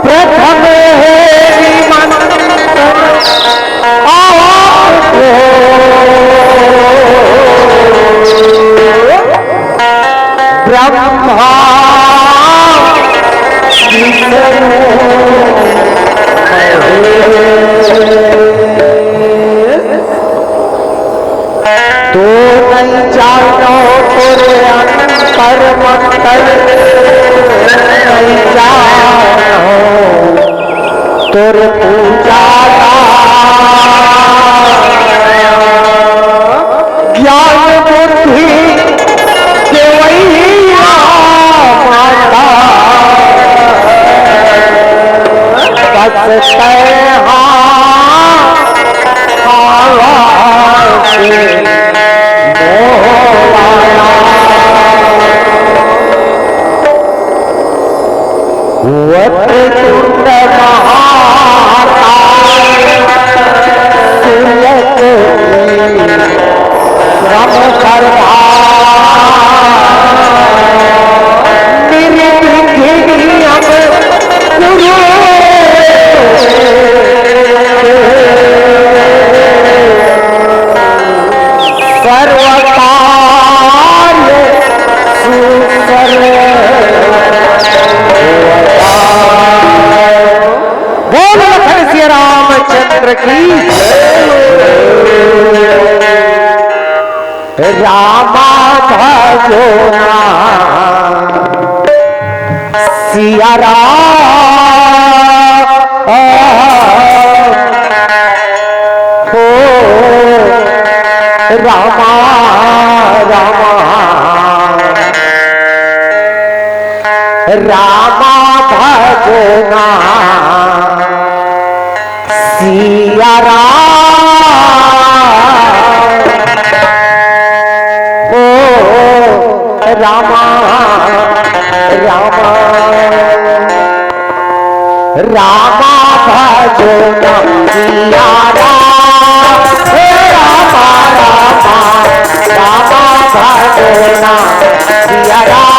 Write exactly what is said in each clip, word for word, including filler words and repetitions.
प्रथम हे निमंत्रण आपको, ब्रह्मा विष्णु महेश। तो नहीं जानो तोरे अंतर मंतर, नहीं जानो तोरे पूजा का ज्ञान बुद्धि देवैया माता। बस तैं हा आवा से मोहवाया। वक्रतुंड महाकाय सूर्य के क्रम करता। निर्विघ्न अब कुरु सर्व कार्य सुसर्व। बोल लखन सिया रामचंद्र की। रामा भजो ना सिया राम। हो रामा रामा रामा भजना सिया राम। ओ रामा रामा रामा भजना सिया राम। हे रामा रामा रामा भजना सिया राम।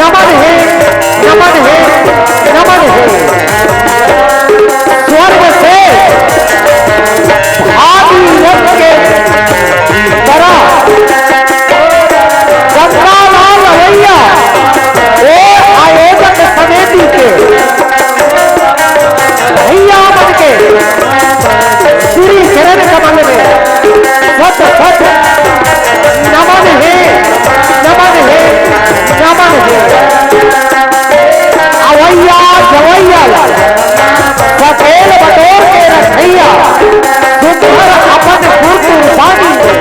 नमन हे, नमन हे, नमन हे। स्वर्ग से भागीरथ के तरह गंगालाल अवैया, ओ आयोजक समिति के भैया मन के श्री चरण कमल में फट फट नमन हे, नमन हे, नमन हे। अवैया जवैया ला सकेल बटोर के रखैया, सुंदर अपन गुरु कुर्बानी में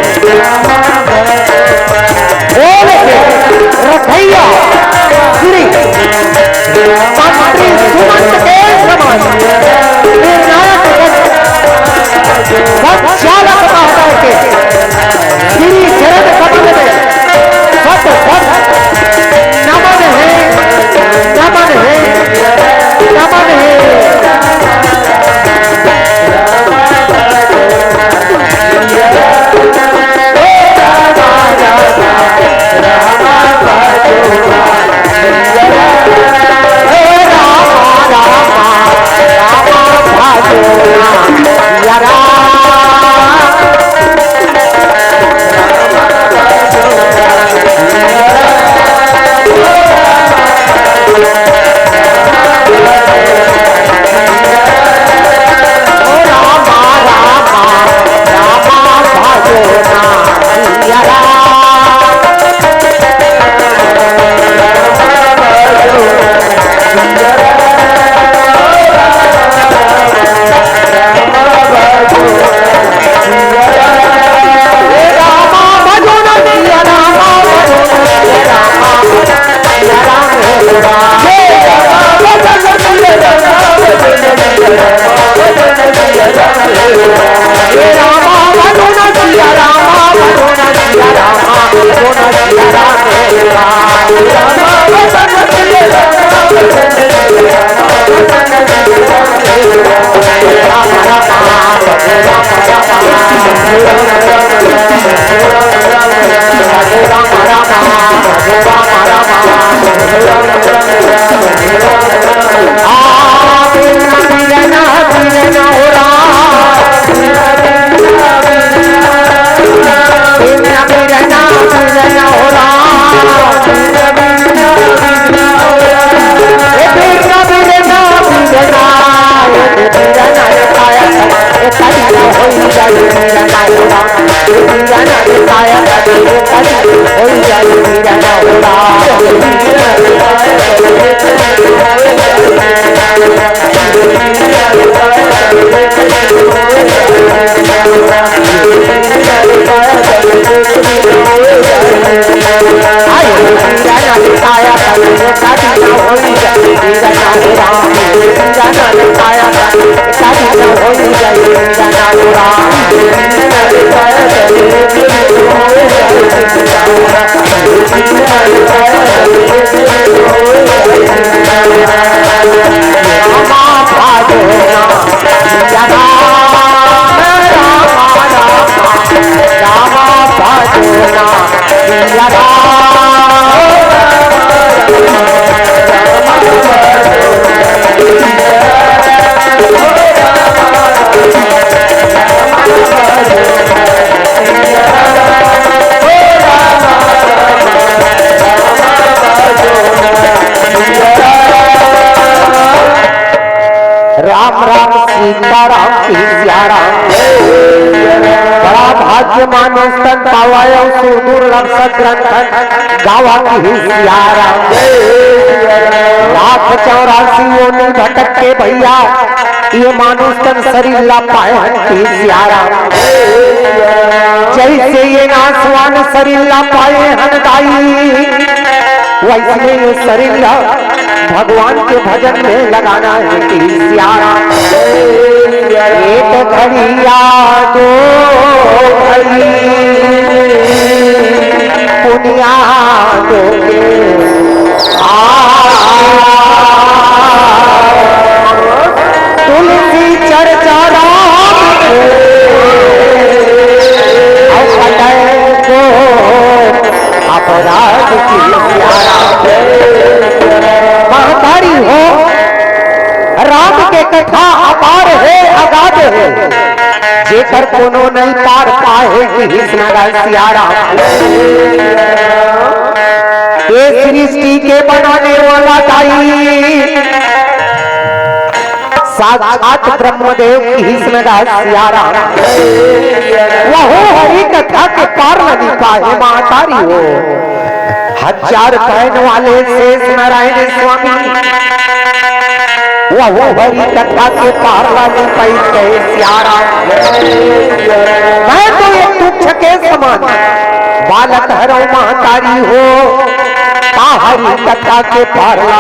बोल के रखैया श्री मंत्री सुमंत के समान निर्णायक संचालक महोदय के श्री चरण कमल में फट फट नमन हे, नमन हे, नमन हे। राम राम सीताराम सियाराम। बड़ा भाग्य मानुष तन पावय अउ सुर दुर्लभ सत ग्रंथन गावा किही सियाराम। लाख चौरासी योनि भटक के भैया ये मानुष तन शरीर ला पाए हन किही सियाराम। जैसे ये नासवान शरीर ला पाए हन दाई, वैसने ये शरीर ला भगवान के भजन में लगाना हे किही सियाराम। एक घड़िया दो घड़ी पुनिया दो के आ, तुलसी चर्चा राम के, अउ कटय को अपराध किही सियाराम। एकर कोनो नइ पार पाए, किहिस न गा सियाराम। ये सृष्टि के बनाने वाला दाई, साक्षात ब्रह्मदेव, किहिस न गा सियाराम। वहू हरि कथा के पार ल नइ पाए, महतारी हो। हजार बैन वाले शेष नारायण स्वामी, वहू हरि कथा के पार ल नइ पाइस, कहे सियाराम। मैं तो एक तुच्छ के समान बालक हरंव महतारी हो, का हरि कथा के पार ल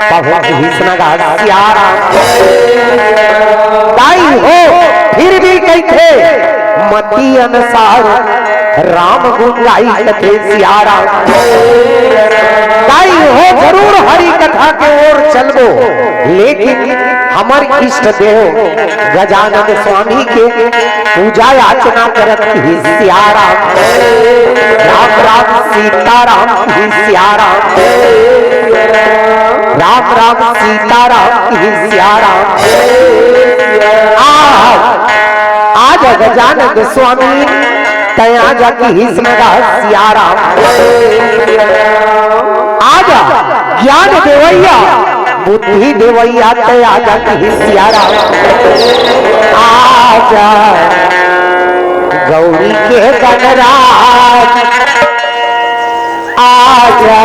पाहूं, किहिस न गा सियाराम। दाई हो, फिर भी कहिथे, मति अनुसार राम गुण गाई कथे सियाराम। दाई हो, जरूर हरि कथा के ओर चलबो, लेकिन हमर इष्ट देव गजानन स्वामी के पूजा याचना करत ही सियाराम। राम राम सीताराम ही सियाराम। राम राम सीताराम ही सियाराम। आ, आजा गजानन स्वामी, तैं आजा किहिस न गा सियाराम। आजा ज्ञान देवइया, बुद्धि देवइया, तैं आजा किहिस सियाराम। आजा गौरी के गणराज, आजा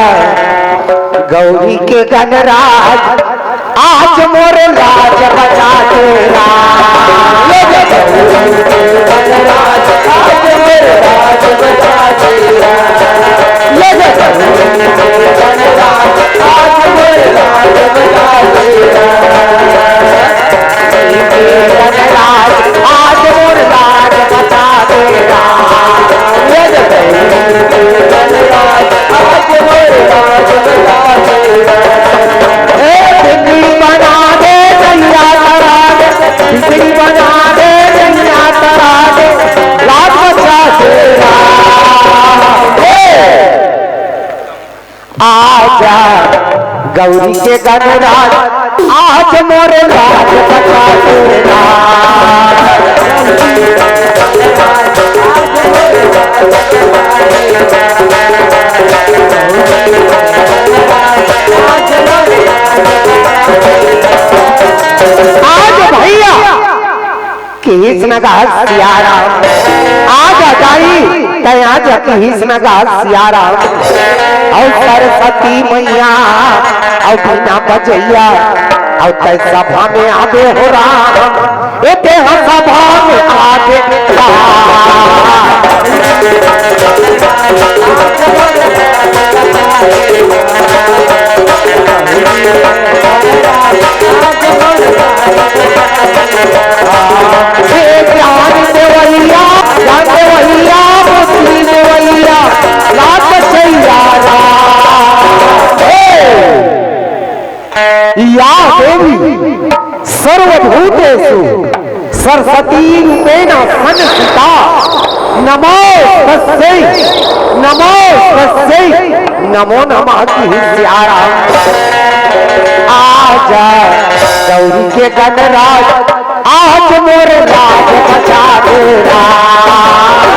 गौरी के गणराज, आज मोर लाज बचा दे राम। ले जा गौरी के गणराज, आज मोर लाज बचा दे राम। ले जा गौरी के गणराज, आज मोर लाज बचा दे राम। गौरी के गणराज, आज मोर लाज बचा दे राम। ले जा गौरी के गणराज, आज मोर लाज बचा दे राम। ए, बिगड़ी बना दे, नैया तरा दे, बिगड़ी बना दे, नैया तरा दे, लाज बचा दे राम। ए, आजा गौरी के गणराज, आज मोर लाज बचा दे राम। आज भैया किहिस न गा सियाराम, आजा दाई, तैं आजा किहिस न गा सियाराम। अउ सरस्वती मैया, अउ बीना बजइया, अउ तैं सभा में आबे हो राम। ए तेहा सभा में आबे का। हे ज्ञान देवैया, ज्ञान देवैया, बुद्धि देवैया, लाभ चैया राम। हे। या देवी सर्वभूतेषु सरस्वती रूपेण संस्थिता। नमो तस्यै, नमो तस्यै, नमो नमः किहिस सियाराम। आजा गौरी के गणराज, आज मोर लाज बचा दे राम।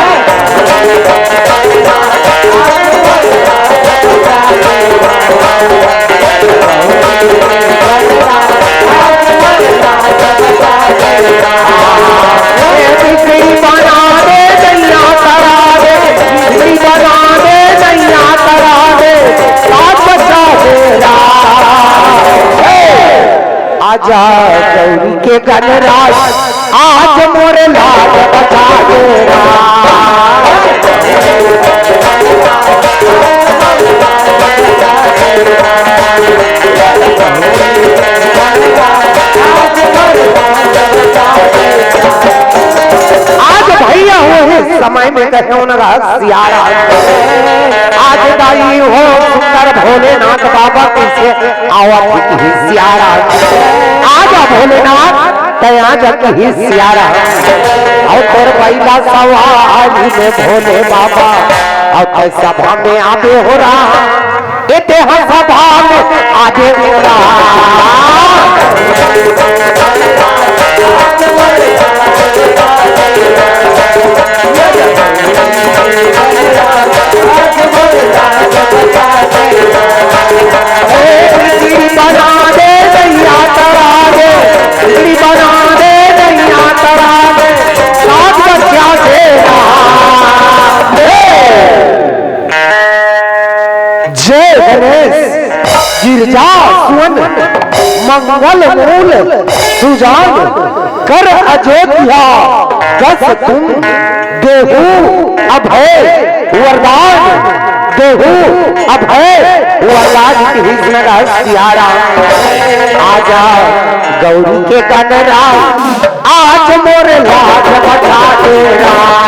बिगड़ी बना दे, नैया तरा दे, बिगड़ी बना दे, नैया तरा दे, लाज बचा दे राम। आजा गौरी के गणराज, आज मोर लाज बचा दे राम। आज भैया हो हे समय में कहे न गा सियाराम। आज दाई हो सुंदर भोलेनाथ बाबा कइसे आवत ही सियाराम। आजा भोलेनाथ, तैं आजा किहिस सियाराम। अउ तोर बइला सवारी में भोले बाबा, अउ तैं सभा में आबे हो राम। ए तेहा सभा में आबे हो राम। फल मूल सुजान कर अजोध्या, जस तुम देहु अभय वरदान, देहु अभय वरदान। किहिस न गा सियाराम, आजा गौरी के गनराम, आज मोर लाज बचा दे राम।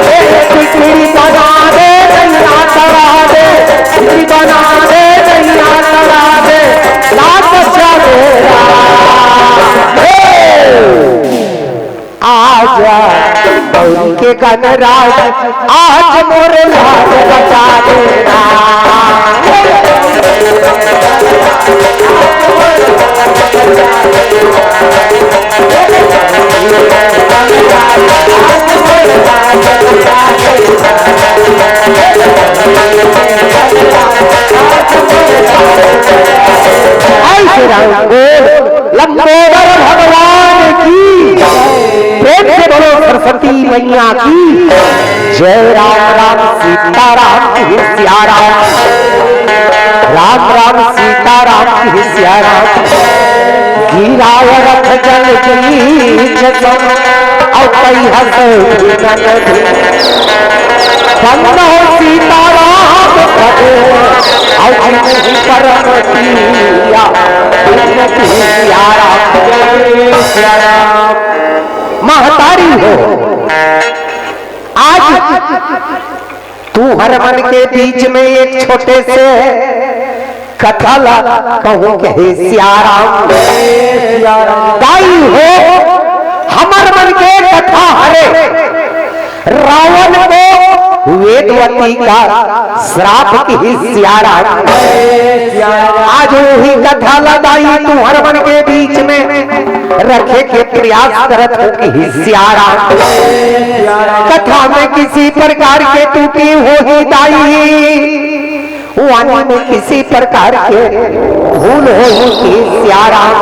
ए, खिचड़ी बना दे, दहिया चढ़ा दे, खिचड़ी बना दे, दहिया चढ़ा दे, लाज बचा दे राम। ए! आजा गौरी के गणराज, आज मोर लाज बचा दे राम। ऐसे रंगो लंबोदर भगवान की, प्रेम से बोलो सरस्वती मैया की। जय राम राम सीता राम की सिया राम, राम राम सीता राम की सिया राम। गिराय रथ जल बीच सम, अउ कई हस भीमन भी। बंद हो सीता राम पद, अउ जिनहि परम पिया। महतारी हो, आज तुहर मन के बीच में एक छोटे से कथा ला कहूं के हे सियाराम। दाई हो, हमर मन के कथा हरे रावण को वेदवती का श्राप की सियाराम। आज वही कथा ला दाई तुहर मन के बीच में रखे के प्रयास करत हो कि सियाराम। कथा में किसी प्रकार के त्रुटि होही दाई, वाणी में किसी प्रकार के भूल होही कि सियाराम।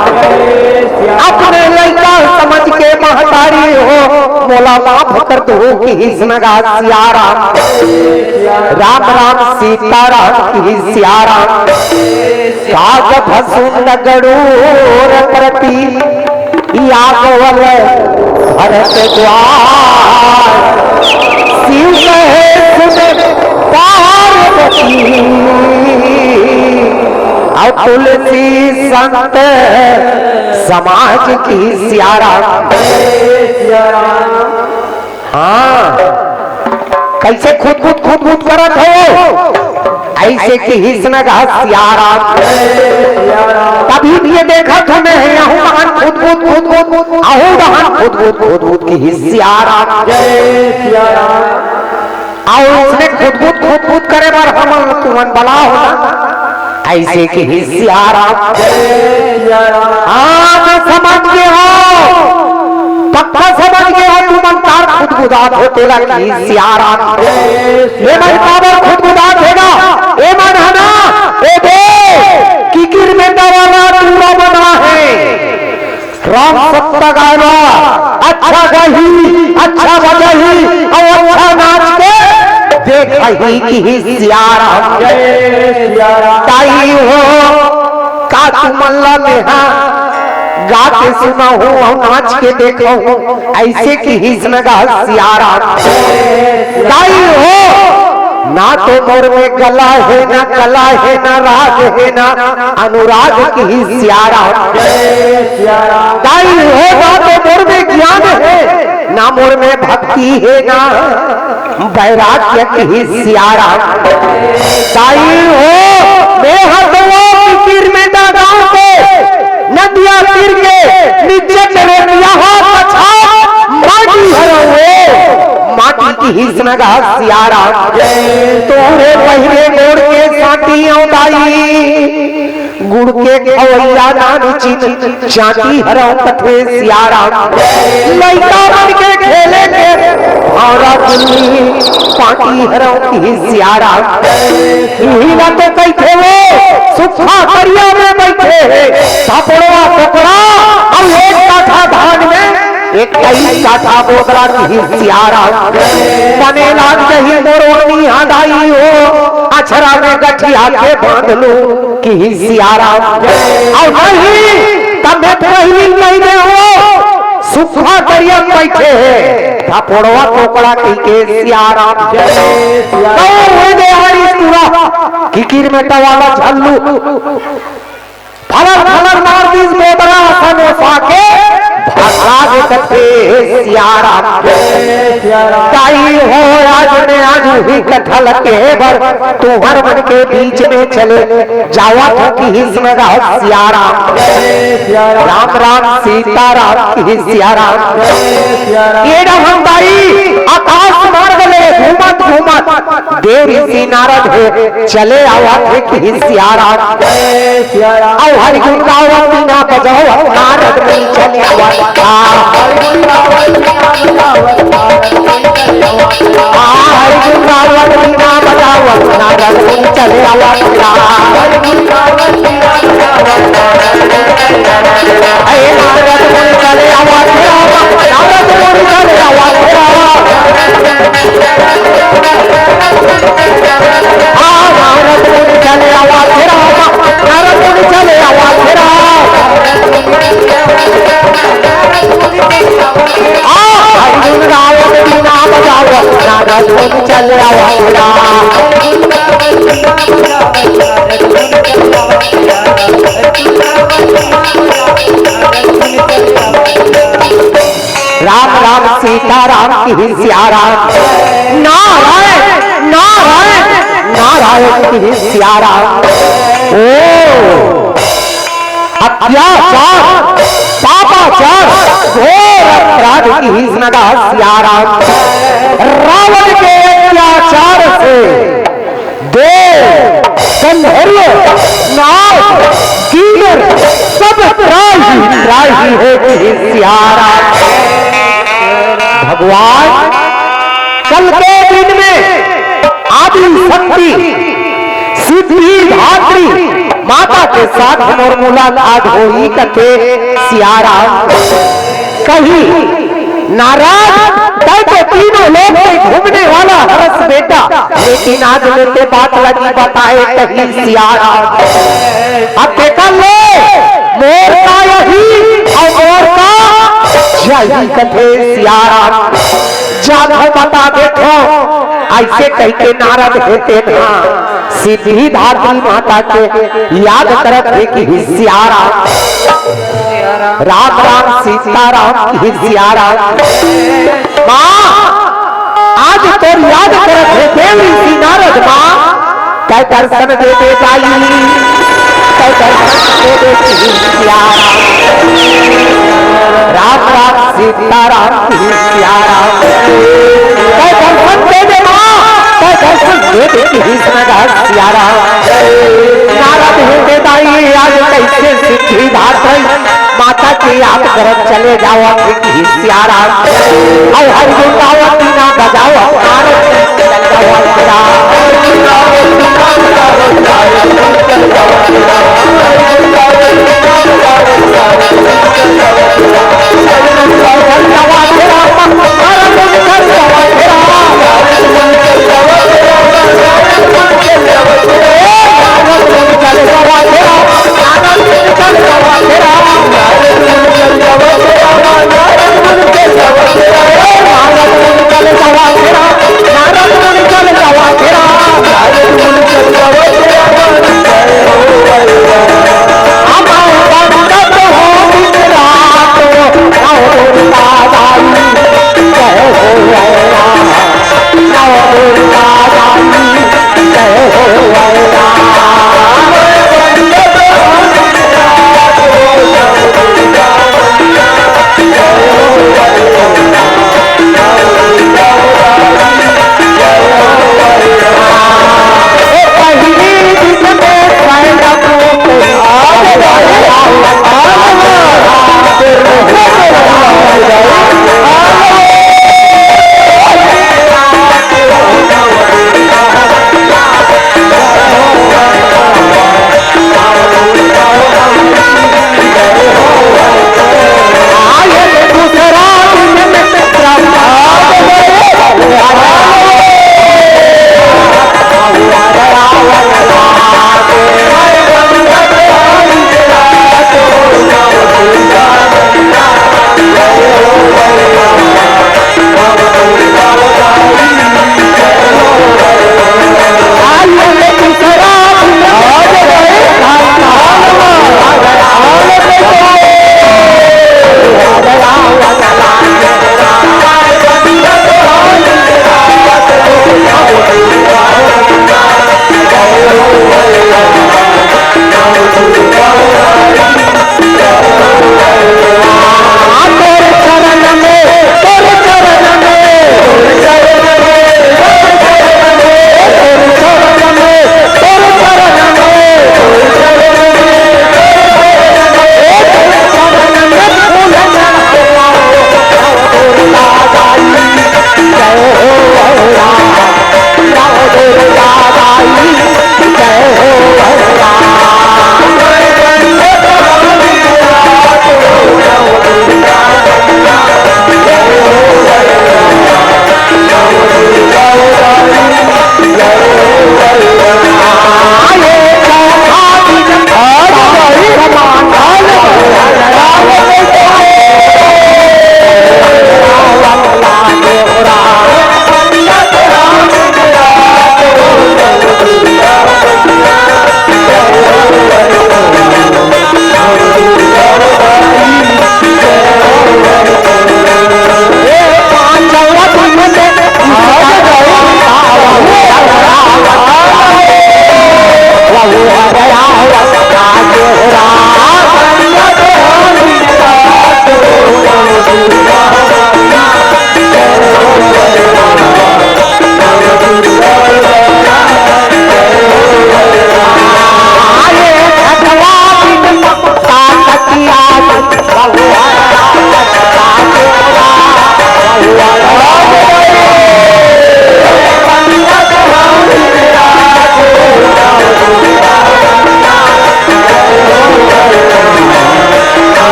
अपने लइका समझ के महतारी हो, मोला माफ कर दो कि सियाराम। राम राम सीता राम की सियाराम। काग भसुंड गरूर प्रति यागवल भरत द्वार। शिव कहे सुन पार्वती, अउ तुलसी संत समाज की सियाराम। हाँ, कैसे खुद खुद खुद खुद करत हो, ऐसे किहिस न गा सियाराम। तभी ये देखत हो मैं, अहू बहन खुद खुद खुद खुद, अहू बहन खुद खुद खुद खुद किहिस सियाराम। अउ इसने खुद खुद खुद खुद करे बर हमन तुमन बला हो ना। ऐसे किहिस सियाराम। हाँ, मैं समझ गे हों, पक्का समझ गे हों, तुमन तार खुदगुदात हो तेला किहिस सियाराम। ए मन काबर खुदगुदात हे ना? ए मन हे ना, ए दे, किकिर में दवाना टूरा बना हे। राम सत्ता गाना, अच्छा गाही, अच्छा बजाही, अउ अच्छा नाच के देखाही किहिस सियाराम। जय सियाराम। दाई हो, का तुमन ला मेहा गा के सुनाहूं अउ नाच के देखाहूं, ऐसे किहिस न गा सियाराम। दाई हो, ना तो मोर में गला हे, ना कला हे, ना राग हे, ना अनुराग किहिस सियाराम। दाई हो, ना तो मोर में ज्ञान हे, ना मोर में भक्ति हे, ना वैराग्य किहिस सियाराम। दाई हो, मैं हथवा फिकिर में डागांव के नदिया तीर के निज्जत रेतिया हा कछार माटी हरव ओ, माटी किहिस न गा सियाराम। तोरे पहिरे गोड़ के सांटी अउ दाई, गुड़ के खवैया नानचिन चांटी हरव कथे सियाराम। लइका मन के खेले के भांवरा गुल्ली, पानी हरव किहिस सियाराम। इही ला तो कहिथे वो सुक्खा तरिया में बइठे हे, धपोड़वा कोकड़ा अउ एक काठा धान में इक्कीस काठा बोदरा किहिस सियाराम। बने लाग जही मोर ओढ़नी हा दाई हो, अछरा में गठिया के बांध लू किहिस सियाराम। अउ नहीं, तब मैं पहिली कहि दे हो, सुक्खा तरिया में बइठे हे, धपोड़वा कोकड़ा कहिके सियाराम। जय सिया राम। तो हुई दे हरी पूरा किकिर में टवाला झल्लू। फलर फलर मार दिस बोदरा असन ओसा के, भाषा के कथे सियाराम। जय सिया राम। ताई हो आज मैं आज उही कथा ल कहे बर तुंहर मन के बीच में चले जावत हो किहिस न रहत सियाराम। जय सिया राम। राम राम सीताराम किहिस सियाराम। जय सिया राम। ये डहन दाई आकाश मार्ग ले घूमत घूमत देव ऋषि नारद हे चले आवत हे किहिस सियाराम। जय सिया राम। अउ हरि गुण गावत बीना बजावत नारद मुनि चले आवत। आ, हरि गुण गावत बीना बजावत नारद मुनि चले आवत। ए नारद मुनि चले आवत, नारद मुनि चले आवत। आ, नारद मुनि चले आवत, नारद मुनि चले आवत। आ, हरि गुण गावत बीना बजावत नारद मुनि चले आवत। राम राम सीताराम किहिस सियाराम। नारायण नारायण नारायण किहिस सियाराम। ओ अत्याचार, पापाचार, घोर अपराध किहिस न रहत सियाराम। रावण के अत्याचार से देव, गंधर्व, नाग, किन्नर सब त्राहि, त्राहि हे किहिस सियाराम। भगवान कल के दिन में आदि शक्ति सिद्धिदात्री माता के साथ मोर मुलाकात होही कथे सियाराम। कही नारद, तैं तो तीनों लोक में घूमने वाला हरस बेटा, लेकिन आज मैं तोर बात ला नइ बताए कही सियाराम। अब देखा ले, मोर का यही अउ मोर का यही कथे सियाराम। जाथों बता देथों, अइसे कहिके नारद हे तेन हा सिद्धिदात्री माता के याद करत हे किहिस सियाराम। राम राम सीताराम किहिस सियाराम। माँ, आज तोर याद करत हे देव ऋषि नारद माँ, तैं दर्शन दे दे दाई, तैं दर्शन दे दे किहिस सियाराम। राम राम सीताराम किहिस सियाराम। तैं दर्शन दे दे माँ, तैं दर्शन दे दे किहिस न रहत सियाराम। नारद हे दे दाई, आज कइसे सिद्धिदात्री माता के याद करत चले जावत हे किहिस सियाराम। अउ हरि गुण गावत बीना बजावत नारद चले जावत राम।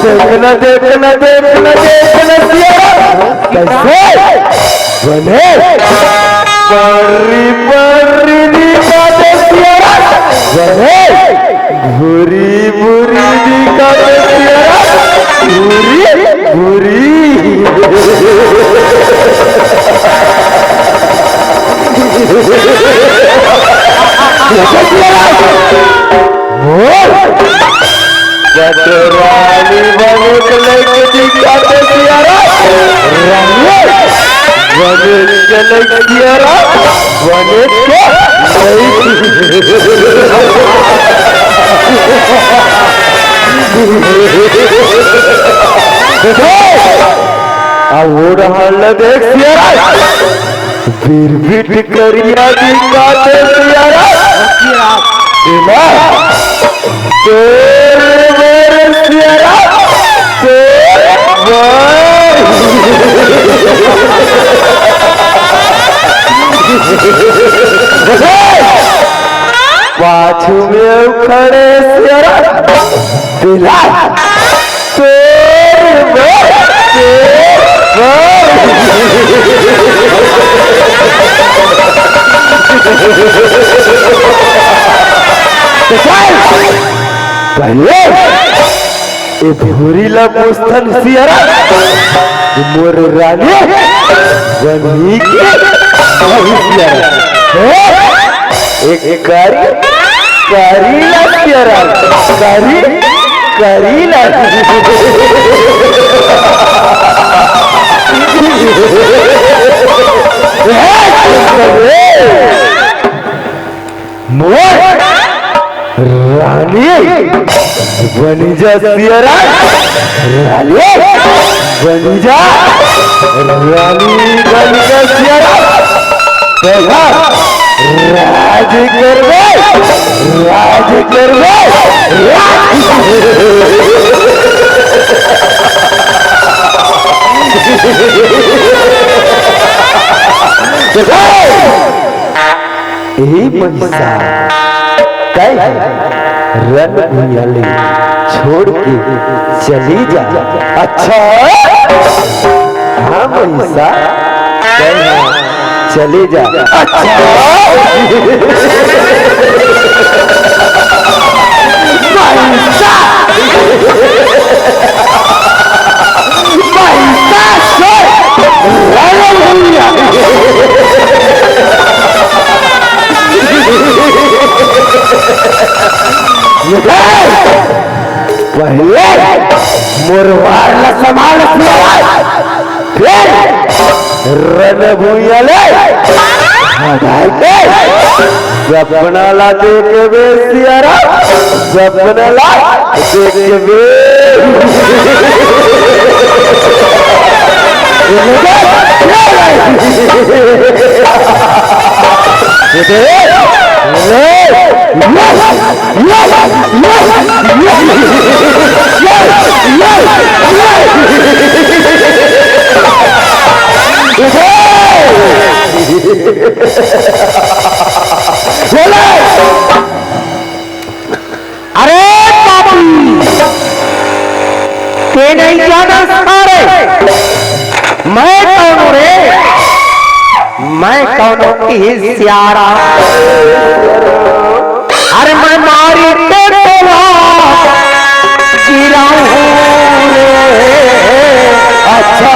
देखना, देखना, देखना, देखना, सियारा। कैसे? बने। बर्री, बर्री, दिखा दे सियारा। बने। भूरी, भूरी, दिखा दे सियारा। भूरी, भूरी। मोर। जटरानी बने के लइके दिखा दे सियारा। रानी बने के लइके सियारा। बने के लइके। देखो, अब वो रहल देख सियारा। बिरबिट करिया दिखा दे सियारा। एमा तोर बर सियारा, तोर बर। पाछू में अउ खड़े सियारा। बिलाय। तोर बर, तोर बर। तो चल, पहले ए भूरी ला पूछथन सियारा, मोर रानी बनी के नहीं सियारा। हैं? एक कारी, कारी ला सियारा, कारी, कारी ला। मोर रानी बनी जा सियारा, रानी बनी जा, रानी बनी जा सियारा। तोला राज करबे, राज करबे, राज। ए महिषा, तैं रण भुइयां ले छोड़ के चली जा। अच्छा, हाँ महिषा, तैं चली जा। अच्छा, महिषा। महिषासुर रणभूमिया। पहले मोर वार ला संभाल सियारा, फिर रणभूमिया ले भगाए के सपना ला देखबे सियारा, सपना ला देखबे। अरे पापी, तें नइ जानस का रे, मैं कौन हूँ रे? मैं कौन हूँ कि सियारा? अरे मैं मारी के तोला गिराऊं रे। अच्छा,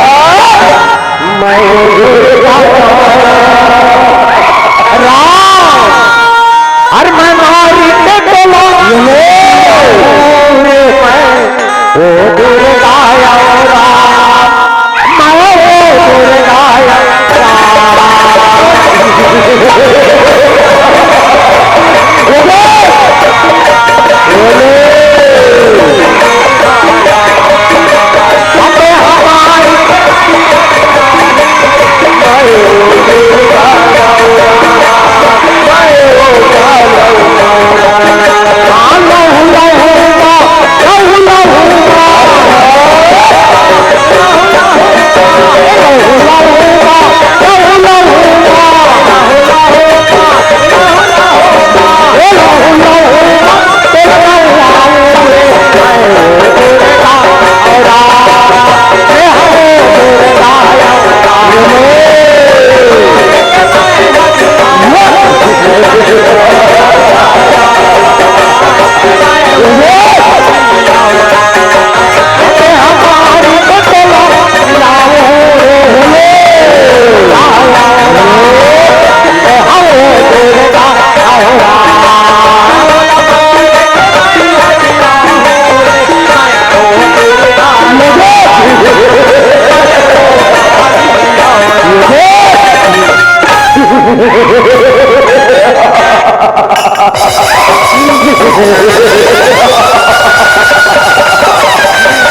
मैं राम, अरे मैं मारी के तोला रे मैं, ओ दुर्गा राम, मैं ओ दुर्गा राम।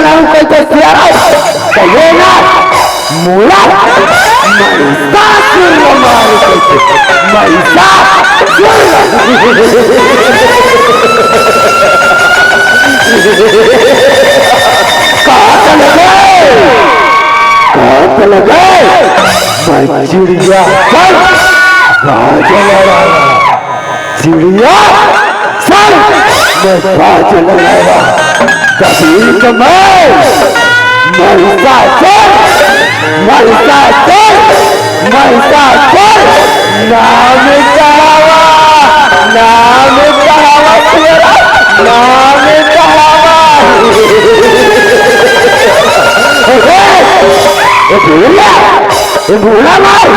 बनाहूं कहिथे सियाराम, त ये ना, मोला महिषासुर ल मारे कहिथे, महिषासुर। कहां चले गे? कहां चले गे? मैं चिड़िया संग बाजा लड़ावा। चिड़िया संग मैं बाजा लड़ावा। तभी तो मैं महिषासुर, महिषासुर, महिषासुर नाम कहावा, नाम कहावा तेरा, नाम कहावा। ए, ए, ए, भैया, ए, भोला भाई।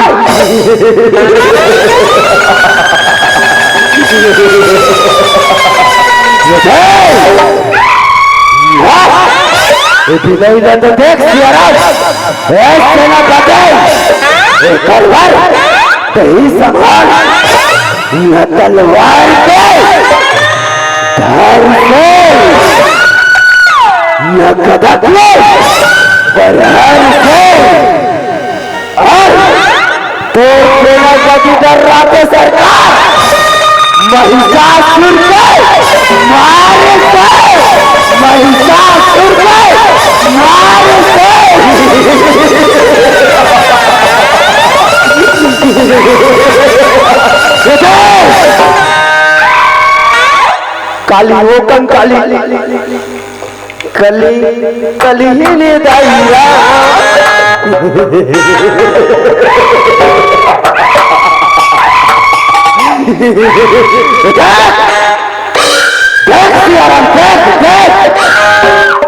ए, ए, बिनई ला तो देख सियाराम। ए, सेनापति, ए, करवर, तही संभाल। इहाँ तलवार के धार से, इहाँ गदा के बरहर से। अउ तोर सेनापति डर्राथे सरकार, महिषासुर के मारे से, महिषासुर के मारे से। काली, ओ कंकाली, कली, कली ही ने दाई रा। देख सियाराम, देख, देख।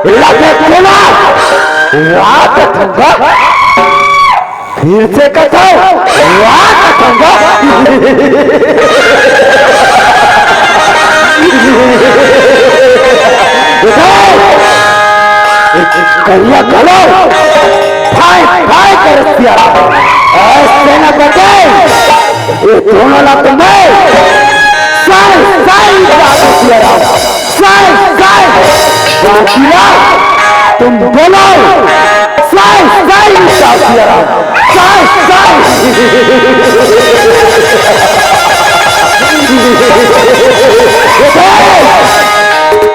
लगे कोना। रात ठंडा। फिर से कथंव, वाह कथंव। देखो, करिया घलो, फाय, फाय करत सियाराम। अइसे न बचे, ये दोनों ला तो मैं, साय, साय, जात सियाराम। साय, साय, बाकी ला तुम बोलो। साय, साय, साय, साय।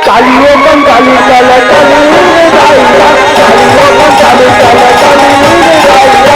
कालियो बंगाली काला काली रे दाई रा, कालियो बंगाली काला काली रे दाई रा।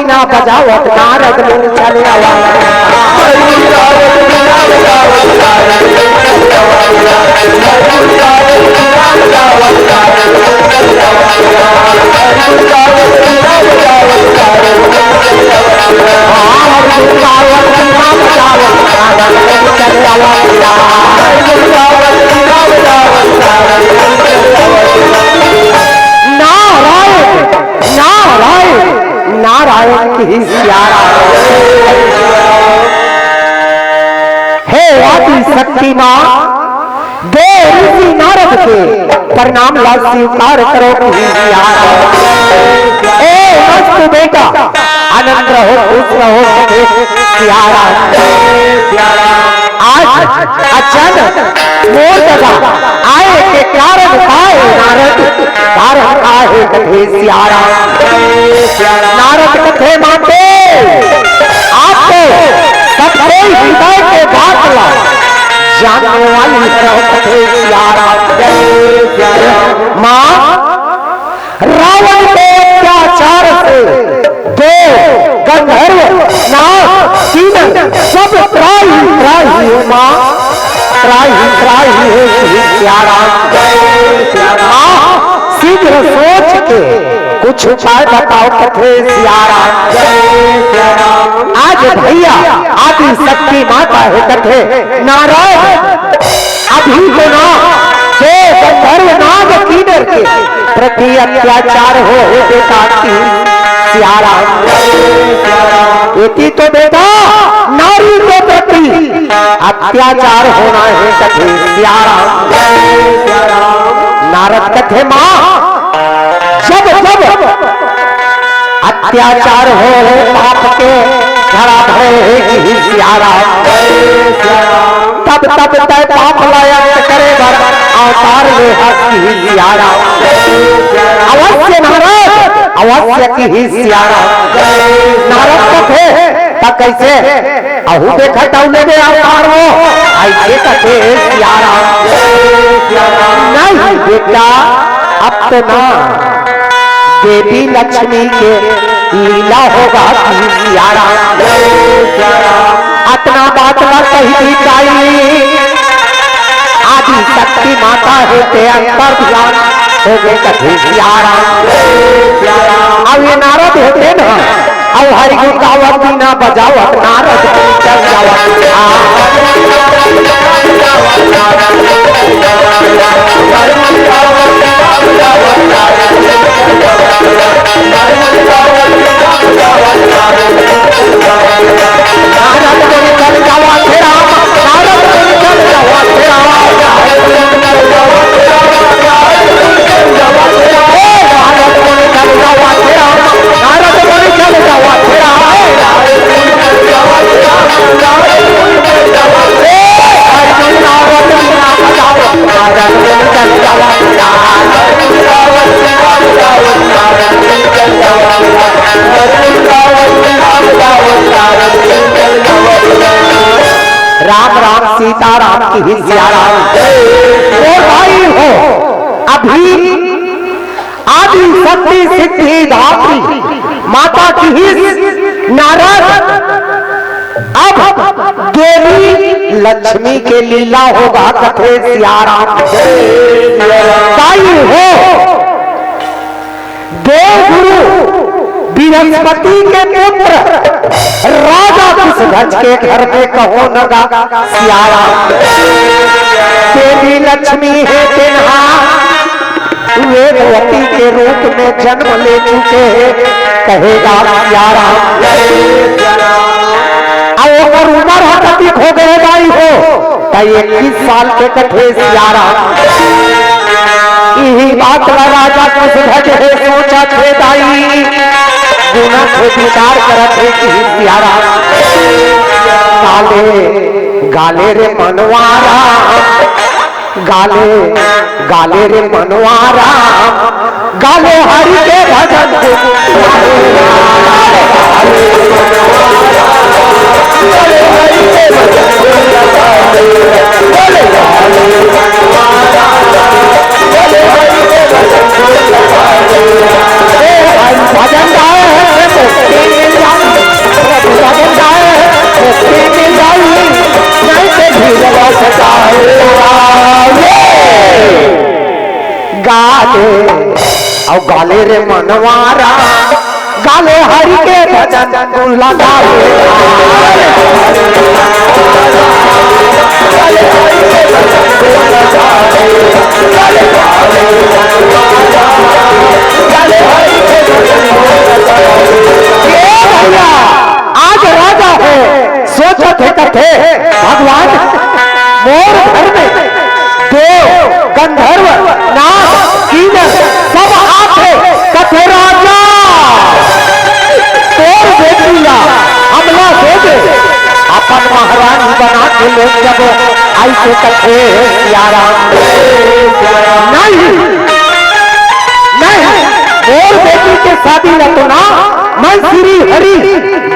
ना बजावत नारद मुनि चले आवा। नारायण, नारायण, नारायण की सियारा। हे आदि शक्ति माँ, दे ऋषि नारद के प्रणाम ला स्वीकार करो की सियारा। ए मस्त बेटा, आनंद रहो, खुश रहो, सखी सियारा। आज अचानक मोर जगह आए के कारण का हे नारद? कारण का हे कथे सियारा? नारद कथे माते, आप तो सबके हृदय के बात ला जानने वाली हो कथे सियारा। माँ, रावण के अत्याचार से देव, गंधर्व, नाग, किन्नर सब त्राहि त्राहि हे माँ, त्राहि त्राहि हे श्री सियाराम। माँ, शीघ्र सोच के कुछ उपाय बताओ कथे सियाराम। आज भैया आदि शक्ति माता हे कथे नारायण, अभी तो ना, हे गंधर्व नाग किन्नर के प्रति अत्याचार हो, हो बेटा की सियाराम। एती तो बेटा नारी के प्रति अत्याचार होना हे कथे सियाराम। नारद कथे माँ, जब जब अत्याचार हो, हो पाप के घड़ा भरे हे जी सियाराम। तब तब तय पाप ला अंत करे बर अवतार ले हस जी सियाराम। अवश्य नारद, अवश्य की ही सियाराम। नारद कथे, त कैसे? अहू देखत अउ लेबे अवतार हो, ऐसे कथे सियाराम। नहीं बेटा, अब तो ना, देवी लक्ष्मी के लीला होगा कि सियाराम। अतना बात ला कही थी ताई, आदि शक्ति माता हे ते अंतर ध्यान होगे कथे सियाराम। अब ये नारद होते ना, अब हरि गुण गावत बीना बजावत नारद मुनि चल जावत। नारद मुनि चल जावत हे राम, नारद मुनि चल जावत हे राम। राम राम सीता राम की ही सिया राम। ओ भाई हो, अभी आदि शक्ति सिद्धि दात्री माता की ही नारद अब देवी लक्ष्मी के लीला होगा कथे सिया राम। ताई हो, देवगुरु बृहस्पति के पुत्र राजा कुशध्वज के घर में कहो न गा सिया राम। देवी लक्ष्मी हे तेनहा वेदवती के रूप में जन्म ले चुके हे, कहे गा सिया राम। अब ओकर उमर ह कतिक हो गए दाई हो, त इक्कीस साल के कथे सिया राम। इही बात ला राजा कुशध्वज हे सोचत हे दाई, गुना से विचार करत हे कि सिया राम, गाले, गाले रे मनवा राम, गाले, गाले रे मनवा राम, गाले हरि के भजन। भजन गाए हैं तो अउ गाले रे मनवारा, गाले हरि के भजन गुण लगावे। ए भैया, आज राजा हे, सोचत हे कथे, भगवान, मोर घर में देव, गंधर्व, नाग, किन्नर सब आथे, कथे राजा, तोर बेटी ला हमला दे दे, अपन महारानी बना के ले जबो, अइसे कथे सियाराम। नहीं, नहीं, मोर बेटी के शादी ला तो ना, मैं श्री हरि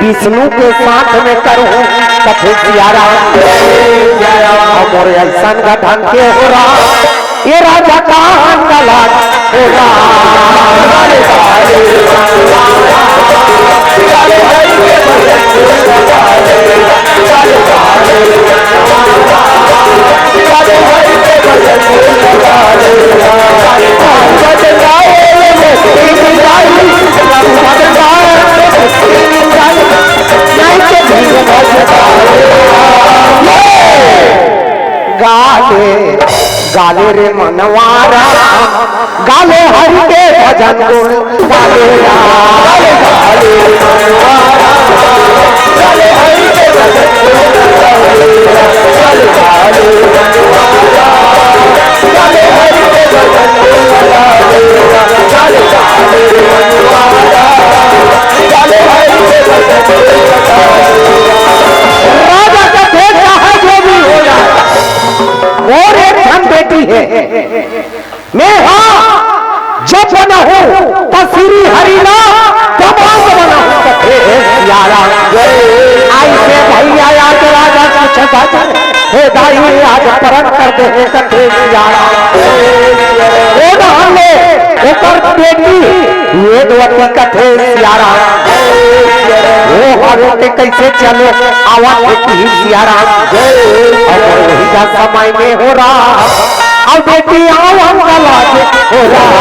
विष्णु के साथ में करूँ, कथे सियाराम। अउ मोर अइसन गठन के हो रहा, ए राजा का अंगलात हो रहा। गाले, गाले रे मनवारा, गाले हरि के भजन गुण गाले राम। राजा का भेद चाहे जो भी हो जाए, मोर एक ठन बेटी हे। मैं हाँ जब बनाहूँ त श्री हरि ला दबंग बनाहूँ, कथे सियाराम। अइसे भैया आज राजा कुछ बच, हे दाई आज परण कर दे, हे कथे सियाराम। ओ नहले ओकर बेटी वेदवती, कथे सियाराम। ओ हरो के कइसे चलो आवा, कथे सियाराम। अउ वही का समय में हो रहा, अउ बेटी आवा लाज हो रहा।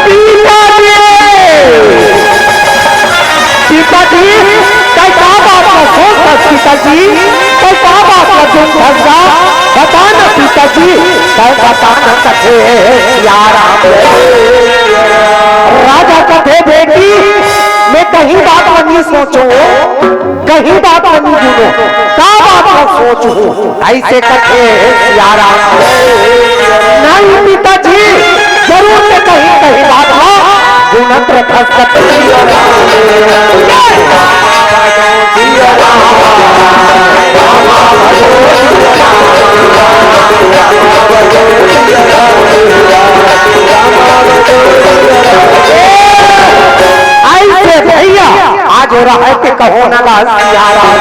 पिताजी, पिताजी, तैं का बात ला सोचथस पिताजी? तैं का बात ला दुख धरथस? बता न पिताजी, तैं बता न, कथे सियाराम। राजा कथे, बेटी, मैं कहीं बात ला नइ सोचों, कहीं बात ला नइ गुनों, का बात ला सोचहूँ? अइसे कथे सियाराम। नहीं पिताजी, जरूर से कहीं, कहीं बात ला गुनत रथस कथे। अइसे भैया, आज हो रहा है कि कहो ना ला सियाराम।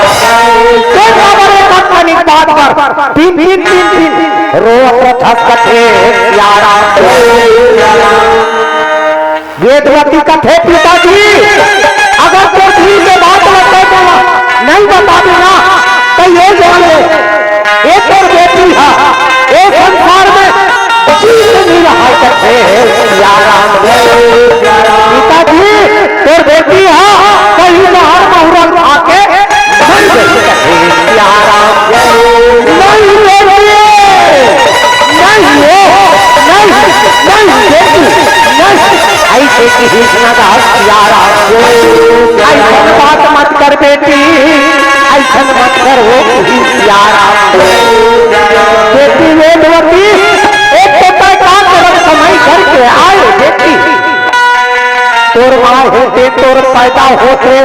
तो बड़े तत्वनिक बात पर तीन, तीन, तीन, तीन रोत रथस कथे सियाराम। वेदवती कथे, पिताजी, अगर तोर दिल के बात ला तैं मोला नइ बताबे ना, त ये जान ले, ए तोर बेटी हा, ए संसार में जीत नइ रहा, कथे सियाराम। पिताजी, तोर बेटी हा, कहीं जहर महुरल खा के मर जाही, कथे सियाराम। नहीं बेटी, नहीं हो, नहीं, नहीं बेटी, नहीं। अइसे किहिस ना गा सियाराम। अइसन बात मत कर बेटी, अइसन मत कर, ओ किहिस सियाराम। बेटी वेदवती, एक तो तैं का करब कमाई करके आए बेटी, तोर माँ होते, तोर पैदा होते,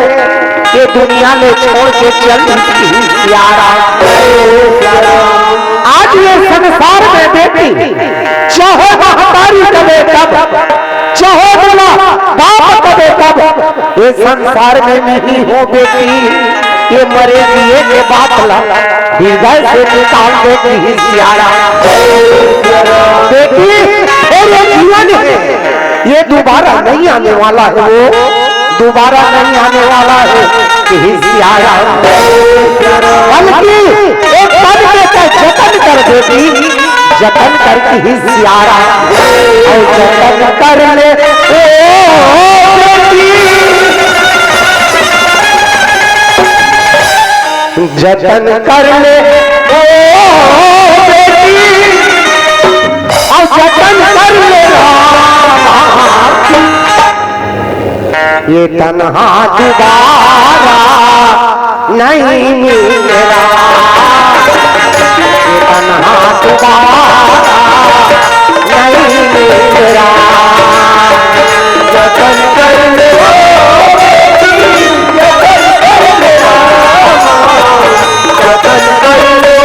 ये दुनिया ले छोड़ के चल दिस सियाराम। आज ये संसार में बेटी, चाहे महतारी कबे कब, चाहे मोला बाप कबे कब, ये संसार में नहीं हो बेटी, ये मरे जिए के बात ला हृदय से निकाल दे, किहिस सियाराम। बेटी, तेरे जीवन है, ये दोबारा नहीं आने वाला है, वो दोबारा नहीं आने वाला है। कि सियाराम, बल्कि एक पद के तय जतन कर बेटी, जतन कर कि सियाराम, और जतन कर ले ओ बेटी, जतन कर ले ओ बेटी, और जतन कर ले राम। ये तन्हा दोबारा नहीं मिलेगा, ये तन्हा दोबारा नहीं मिलेगा। जतन कर ले, जतन कर ले, जतन कर ले।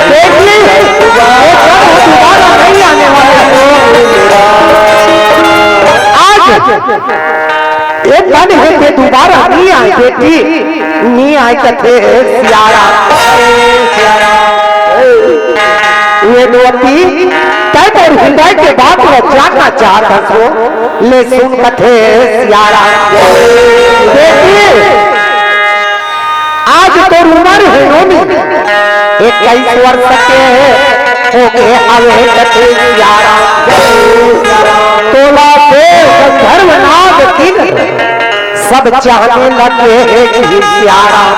देख ली, वो जब वो दोबारा नहीं आने वाले हैं। आज ये तन हे के दोबारा नहीं आए बेटी, नहीं आए कथे सियाराम। वेदवती, तै तोर हृदय के बात ल जानना चाहत हस वो, ले सुन कथे सियाराम। बेटी, आज तोर उमर हे नोनी, इक्कीस वर्ष के हे, होगे हवे कथे सियाराम। तोला देव गंधर्व नाग किन्नर सब चाहने लगे हे कि सियाराम।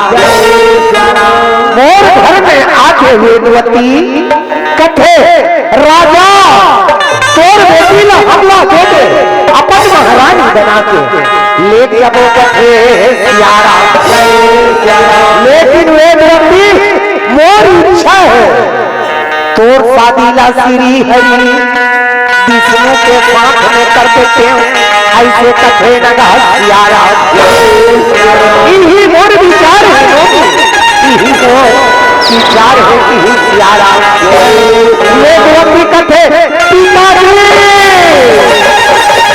मोर घर में आके वेदवती कथे, राजा, तोर बेटी ला हमला दे दे, अपन महारानी बना के ले जबो कथे सियाराम। लेकिन वेदवती, मोर इच्छा हे, तोर शादी ला श्री हरि विष्णु के साथ में कर देते हैं, ऐसे कथे न गा सियाराम। इही मोर विचार हे, इही मोर विचार हे, इही सियाराम। ये द्रौपदी कथे, पिताजी,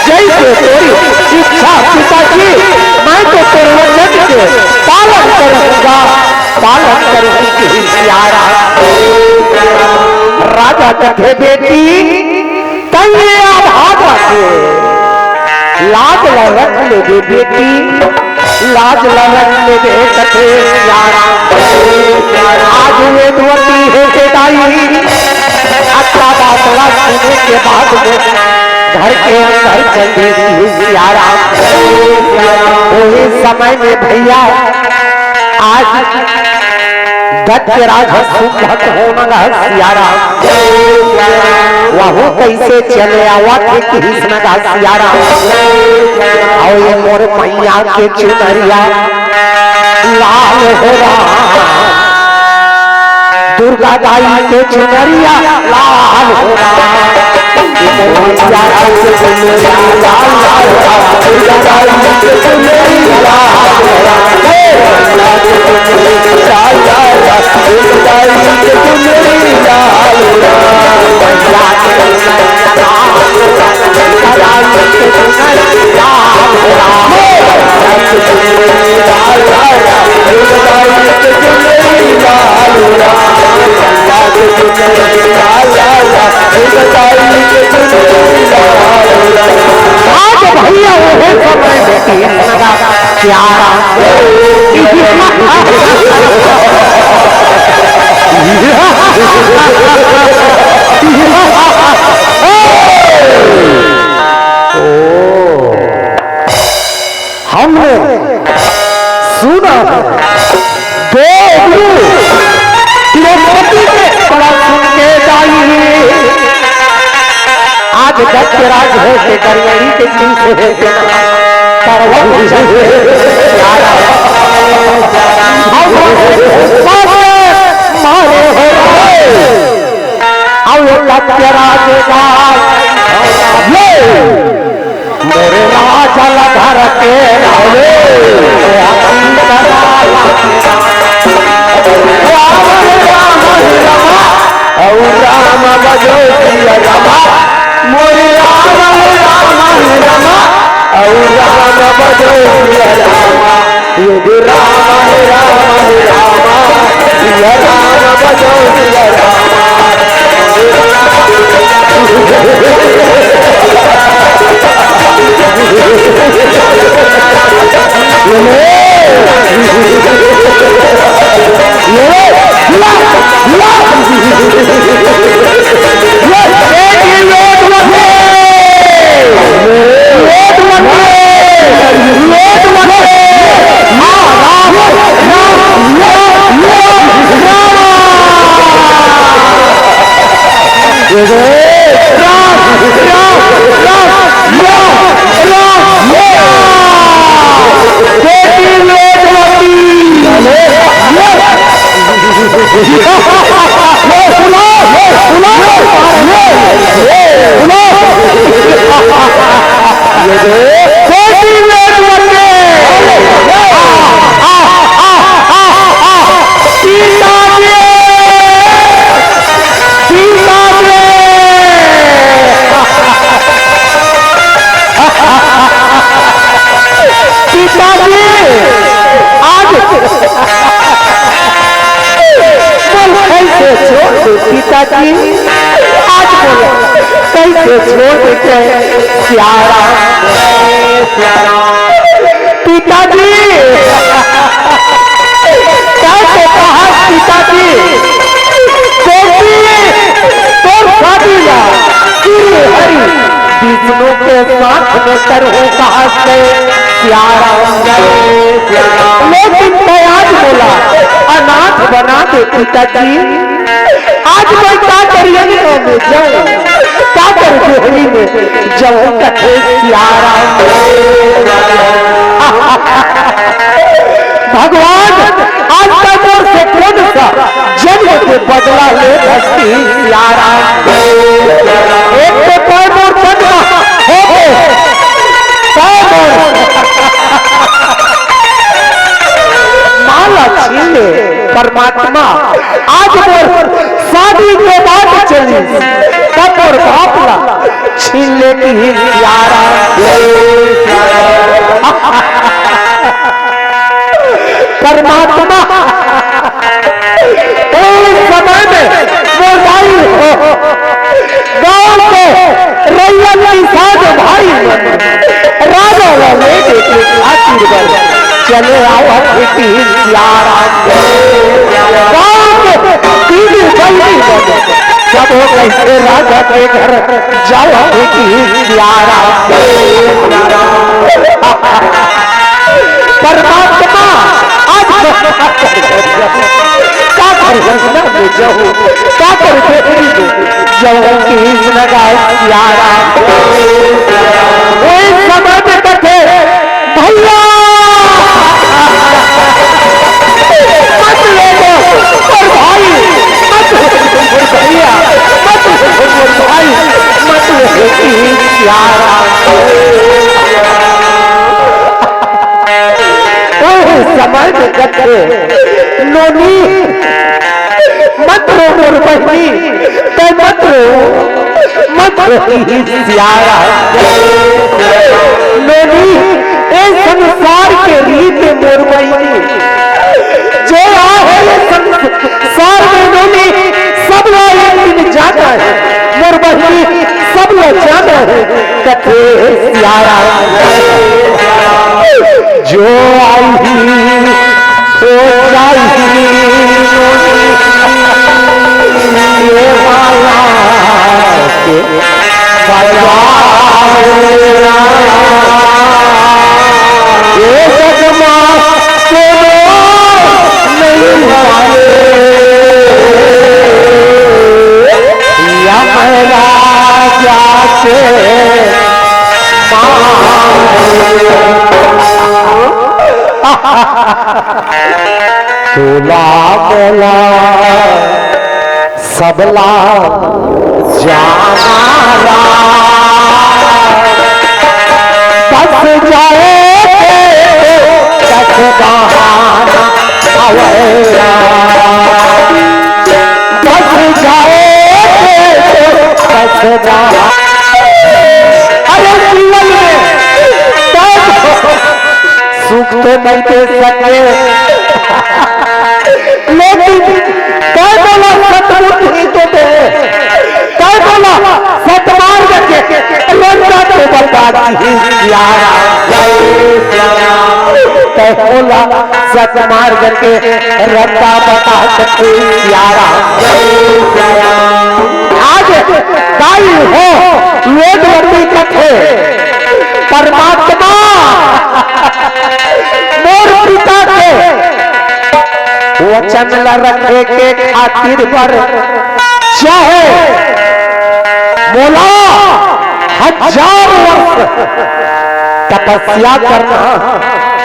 जैसे तेरी इच्छा पिताजी, मैं तो तेरे वचन के पालन करूंगा, पालन करूंगी सियाराम। राजा कथे, बेटी, तैं ये आभार रखे, लाज ल रख ले दे बेटी, लाज ल रख ले दे कथे सियाराम। आज वेदवती हे के दाई, अच्छा बात ला सुने के बाद में घर के अंदर चल दे सियाराम। वही समय में भैया आज दत्त राज ह शुभ भक्त होना गा सियाराम। वहू कैसे चले आवत हे किहिस न गा सियाराम। अउ ये मोर मैया के चुनरिया लाल हो राम, दुर्गा दाई के चुनरिया लाल हो राम। आज भैया वो है समय बेटी लगा प्यारा। हमने सुना है, देवगुरु तिरुपति के बड़ा सुन के जाई। आज दत्त राज हो के दरियाई के पीछे हो के ना, पर वो चले यारा। अब मारे हो गए। अब ये दत्त राज का ये मोरे राजा ला धर के लावे, राम राम राम राम, और राम बजो जिया रामा, मोरे राम राम राम, और राम बजो जिया रामा। पिताजी, आज बोल, कैसे छोड़ दे पिताजी? आज बोल, कैसे छोड़ दे सियारा? पिताजी, कैसे कहा पिताजी? बेटी, तोर शादी ला श्री हरि विष्णु के साथ में करहूं कहा से सियारा। लेकिन तैं आज मोला अनाथ बना दे पिताजी। आज मैं का करी अंगना में जाऊं, का कर देहरी में जाऊं कथे सियारा। भगवान, आज तैं मोर से कौन सा जन्म के बदला ले धरती सियारा। एक तो तैं मोर जन्म हो के, तैं मोर माला छीन ले परमात्मा। आज मोर शादी के बात चली, तब मोर बाप ला छीन लेती ही सियारा। परमात्मा, उस समय में मोर दाई हो, गांव के रैया किसान भाई मन, राजा ला लेके खातिर बर चले आवत हे कि सियारा। गांव के दीदी बहिनी मन, सब हो कैसे राजा के घर जावत हे कि सियारा। परमात्मा, आज का कर अंगना में जाऊं, का कर देहरी में जाऊं कि अंगना सियारा। ओए समझ कथे, भैया, मत ले जाओ, और भाई, मत ले जाओ, भैया, मत ले जाओ, भाई, मत ले जाओ कि सियारा। ओह समय में कथे, नोनी, मत रो मोर बहिनी, तैं मत रो, मत रो सियारा। नोनी, ए संसार के रीत मोर बहिनी, जो आहे ए संसार में नोनी, सब ला एक दिन जाना हे मोर बहिनी, सब ला जाना हे। कथे सियारा, जो आही, ओ जाही, ये माला के बजाओ। ये जगमा कोनो नहीं माने। यमराजा के माँ। तोला मोला सबला जाना रा। बस जाए के तो बस बहाना अवैया। बस जाए के तो बस बहाना। अरे जीवन में दर्द सुख तो नहीं दे सके। तैं ओला सतमार्ग के रद्दा बता सकथे सियाराम। आज दाई हो, वेदवती कथे, परमात्मा मोर पिता के वचन ल रखे के खातिर बर चाहे मोला हजार वर्ष तपस्या करना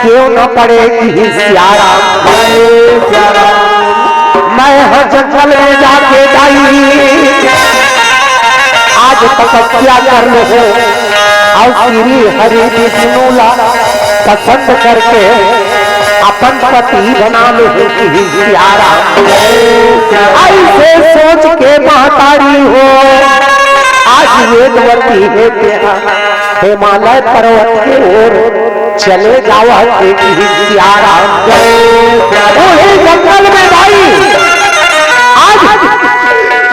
क्यों न पड़े, कि सियाराम। मैं ह जंगल में जाके दाई आज तपस्या कर ले हूँ, अउ श्री हरि विष्णु ला पसंद करके अपन पति बना ले हूँ, कि सियाराम। ऐसे सोच के महतारी हो आज वेदवती हे तेहा हिमालय पर्वत के ओर चले जावत हे, कि सियाराम। ओही जंगल में दाई आज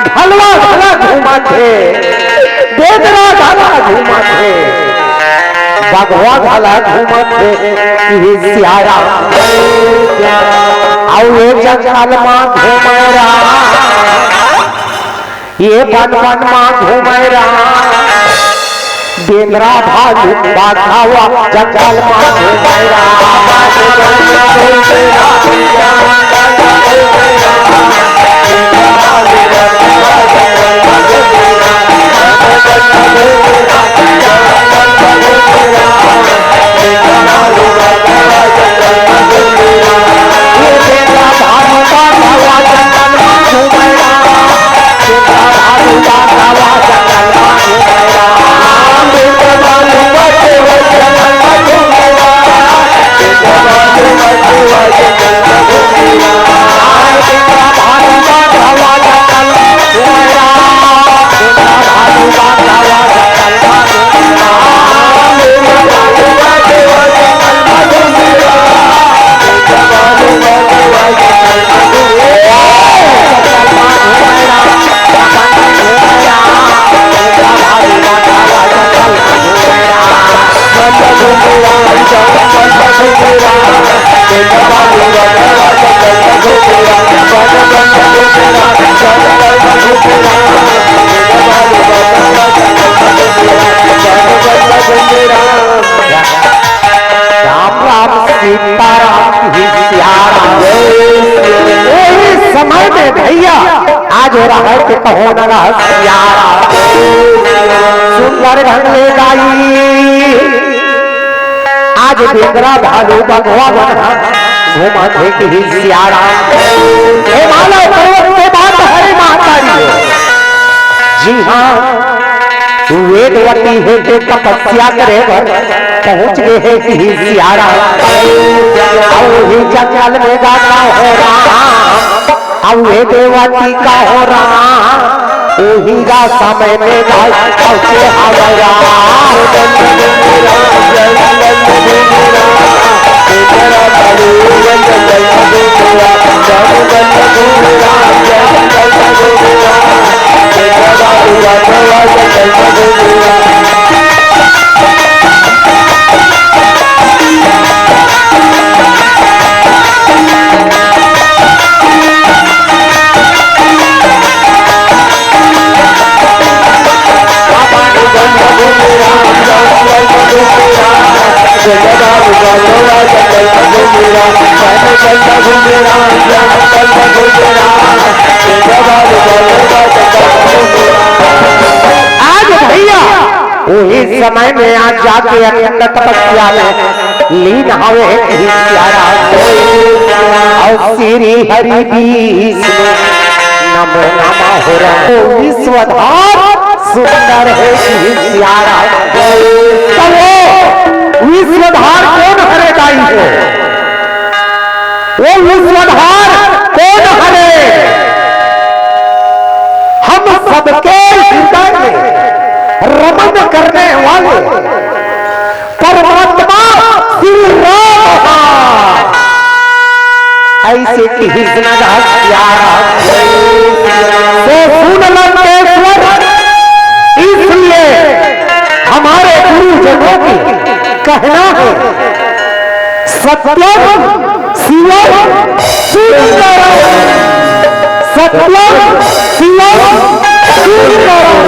ढलवा घला घूमत हे, बेदरा घला घूमत हे, बघवा घला घूमत हे, कि सियाराम। अउ ये जंगल मा घूमे राम, ये बन बन मा घूमे राम, बेंदरा भालू बाघावा जंगल मा घूमे राम। राम राम सीताराम की सियाराम। ओही समय में भैया आज हो रहा है कि कहो न रहा सियाराम। सुंदर ढंग ले गाई आज बेंदरा भालू बघवा मन ह घूमत हे कि सियाराम। हिमालय पर्वत के बात हरे महतारी हो। जी हाँ, वेदवती हे जे तपस्या करे बर पहुंच गे हे कि सियाराम। अउ ही जंगल में गाता हो राम, अउ वेदवती का हो राम, उही गा समय में गाय पहुंचे हवे राम। आज भैया उही समय में आज जाके अखंड तपस्या में लीन हवे हे कि सियाराम। अउ श्री हरि विष्णु नमो नमः हो रहा। ओ विश्वधार सुंदर हे कि सियाराम। तब वो विश्वधार कोन हरे दाई हो? वो विश्वधार कोन हरे? हम सबके हृदय में रमन करने वाले परमात्मा श्री राम हा। ऐसे कि हिस्सा प्यारा से सुन लंकेश्वर, इसलिए हमारे गुरुजनों की सत्यम शिवम सुंदरम,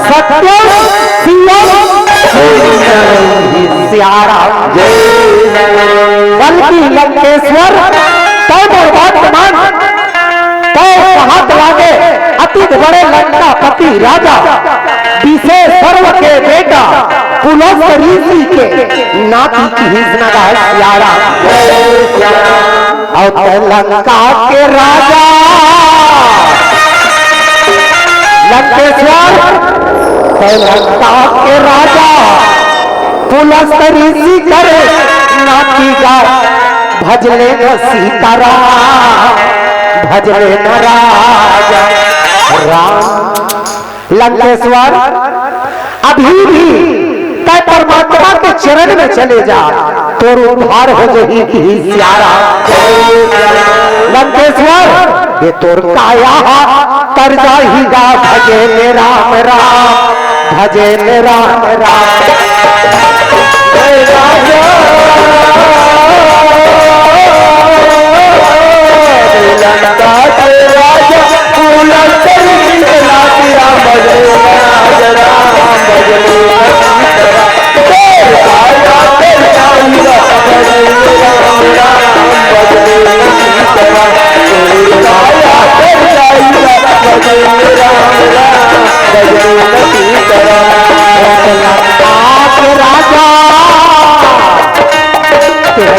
सत्यम शिवम सुंदरम। सियाराम जय। बल्कि लंकेश्वर, तै मोर बात मान, तै कहत लागे, अतिक बड़े लंकापति राजा, विशेश्वर के बेटा, पुलस्त ऋषि के नाती किहिस न गा सियाराम। अउ तै लंका के राजा, लंकेश्वर, तै लंका के राजा, पुलस्त ऋषि कर नाती गा, भजले न सीताराम, भजले न राजा राम। लंकेश्वर, अभी भी तै परमात्मा के चरण में चले जा, तोर उद्धार हो जही किहिस सियाराम। लंकेश्वर, ये तोर काया हा तर जाही गा, भजे ले राम राम, भजे ले राम राम। हे राजा, लंका के राजा,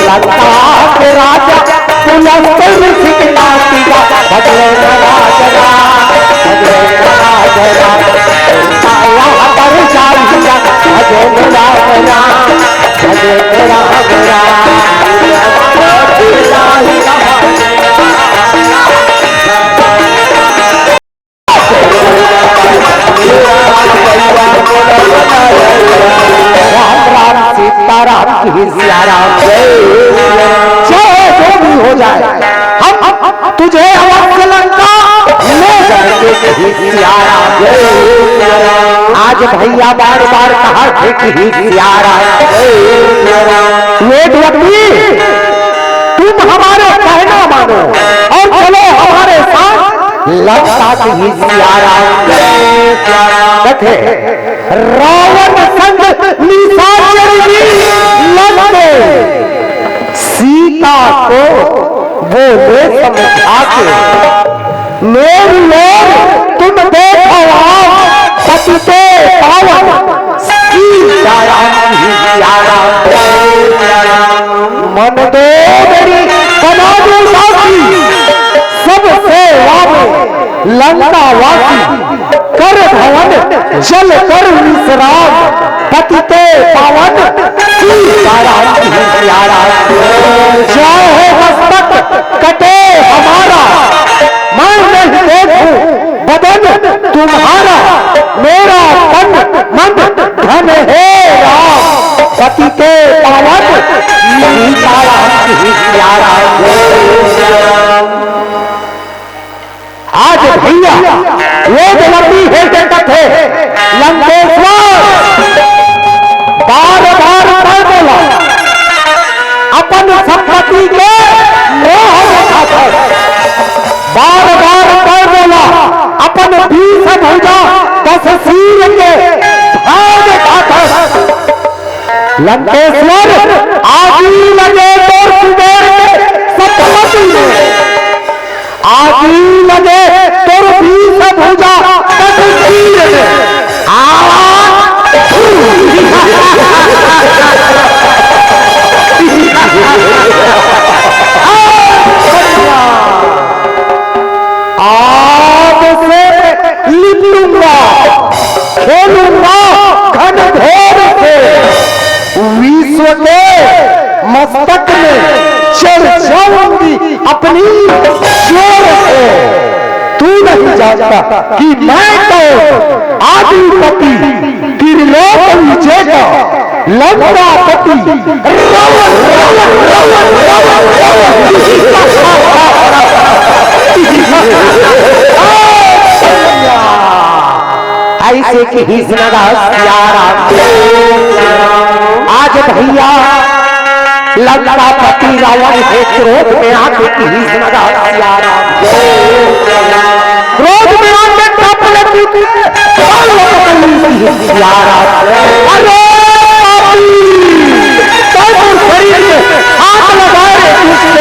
लंका के राजा, पुलस्त ऋषि के नाती गा, भजले न राज राम, भजले न राज राम। काया तर जाही गा, भजले न राम राम, भजले न राम राम। राम राम सीताराम की सियाराम। चाहे जो भी हो जाए, हम, हम तुझे अवश्य लंका ले जाएंगे की सियाराम। आज भैया बार बार कहा थे कि सियाराम। वेदवती, तुम हमारे कहना मानो और चलो हमारे साथ। लंका की सियाराम। देखे, रावण संग निशाचर भी लंके, सीता को बोले समझा के, मेरी ओर तुम देखो आओ, पतिते पावन सीताराम ही सियाराम। मन दो मेरी बना दो साथी, सब सेवा में लंकावासी, कर भवन जल कर विश्राम, पतिते पावन सीताराम ही सियाराम। जय हो मस्तक कटे हमारा, मैं नहीं देखूं बदन तुम्हारा, मेरा तन मन धन हे राम, पतिते पावन सीताराम ही सियाराम। आज भैया, वेदवती हे के कथे, लंकेश्वर बार बार कर बोला, अपन संपत्ति के मोह में खाथस। बार बार कर बोला, अपन बीस भुजा दस सिर के भय में खाथस। लंकेश्वर, आगी लगे तोर कुबेर के सतपति में, आगी लगे तोर बीस भुजा दस सिर में। आ, आज से लिपटूंगा, खेलूंगा घनघोर से, विश्व के मस्तक में चढ़ जाऊंगी अपनी जोर से। तू नहीं जानता कि मैं कौन, आदिपति, त्रिलोक विजेता, लंकापति, रावण, रावण, रावण, रावण, रावण। ऐसे किहिस न गा सियाराम। आज भैया लंकापति रावण के क्रोध में आके किहिस न गा सियाराम। क्रोध में आके टप ले कूद के, बाल पकड़ ली थी सियारा। अरे पापी, तै मोर शरीर में हाथ लगाए रे दुष्ट।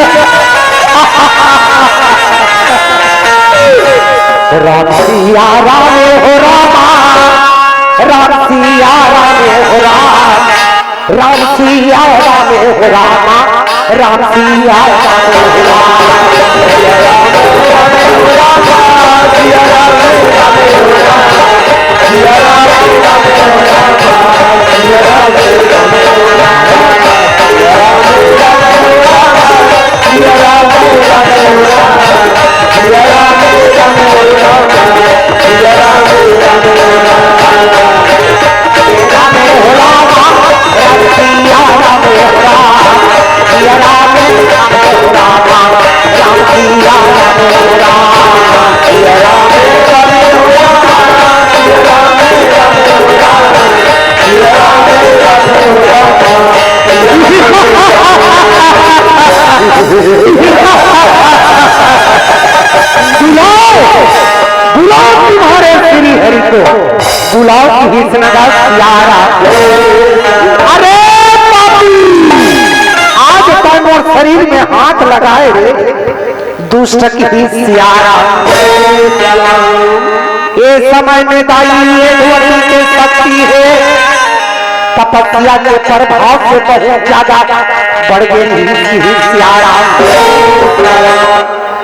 राम सिया राम हो रामा, राम सिया राम हो राम। राम सिया राम हो रामा, राम सिया राम हो रामा। बुलाओ, बुलाओ तुम्हारे श्री हरि को, बुलाओ किहिस न गा सियारा। अरे पापी, आज तै मोर शरीर में हाथ लगाए रे दुष्ट किहिस सियारा। ए समय में दाई वेदवती के शक्ति हे, तपस्या के प्रभाव से बहुत ज्यादा बढ़ गे किहिस सियारा।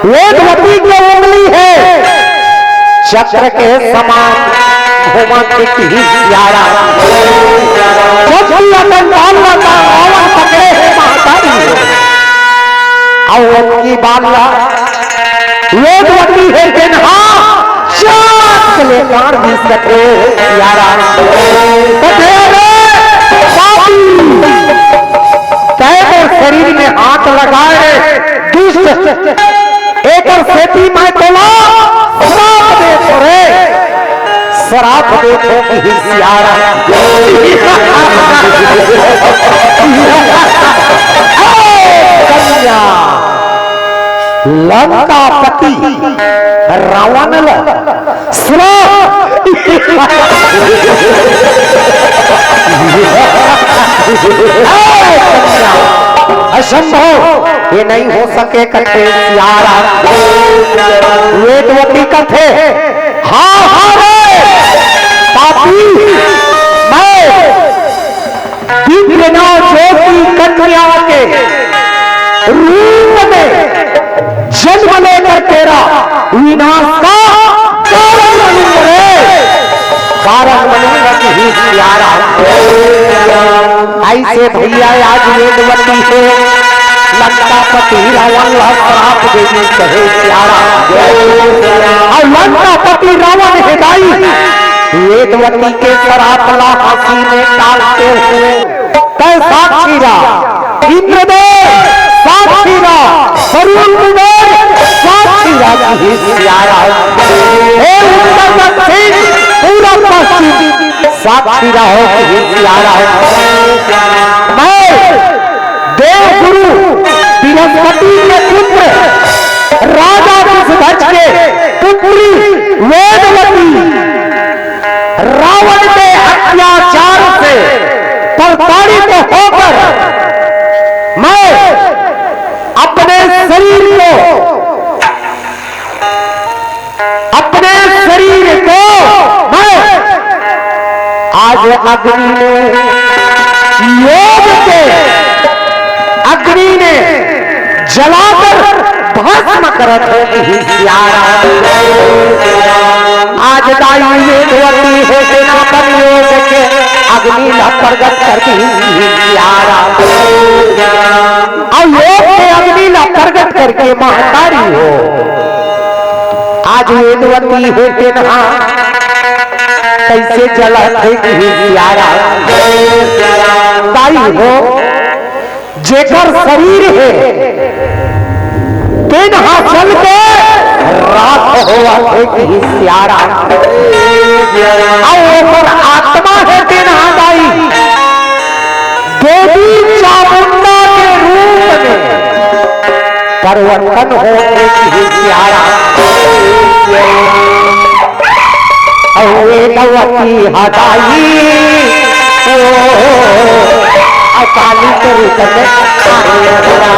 वेदवती के उंगली हे चक्र के समान घूमत किहिस सियारा। जब भी अपन बाल ला रावण पकड़े हे महतारी हो, अउ ओतकी बाल ला वेदवती हे तेन हा चाक ले काट दिस कथे सियारा। कथे रे पापी, तै मोर शरीर में हाथ लगाए रे दुष्ट, एकर सेती मैं तोला श्राप देथों रे, श्राप देथों किहिस सियारा। ए कन्या, लंकापति रावण ल श्राप। ए कन्या, असंभव, ये नहीं हो सके कथे सियारा। वेदवती कथे, हाँ, हाँ रे, पापी, मैं विप्र ना ज्योति कन्या के रूप में जन्म लेकर तेरा विनाश का कारण बनूंगा रे, कारण बनूंगा किहिस सियारा। अइसे भइया आज वेदवती हे लंकापति रावण ला श्राप दे दिस कहे सियारा। अउ लंकापति रावण हे दाई वेदवती के श्राप ला हंसी में टालते हुए तै साक्षी रह, इंद्रदेव साक्षी रह, वरुण कुबेर साक्षी रह किहिस सियारा। हे उत्तर दक्षिण पूरब पश्चिम साक्षी रहो किहिस सियारा। मैं देवगुरु बृहस्पति के पुत्र राजा वृषध्वज के पुत्री वेदवती रावण के अत्याचार से प्रताड़ित होकर मैं अपने शरीर को, अपने शरीर को मैं आज अग्नि में, योग के अग्नि में जलाकर भस्म करत हों किहिस सियारा। आज दाई वेदवती हे सेनापति योग के अग्नि ला प्रगट कर दिस सियारा। अउ योग के अग्नि ला प्रगट करके महतारी हो, आज वेदवती हे तेन हा कइसे जलत हे किहिस सियारा। दाई हो, जेकर शरीर हे तेन हा जल के राख होवत हे किहिस सियारा। अउ ओकर आत्मा हे तेन हा दाई देवी चामुंडा के रूप में परिवर्तन होके ही प्यारा। अउ वेदवती हदाई, ओ, अउ काली के रूप में आने लगा।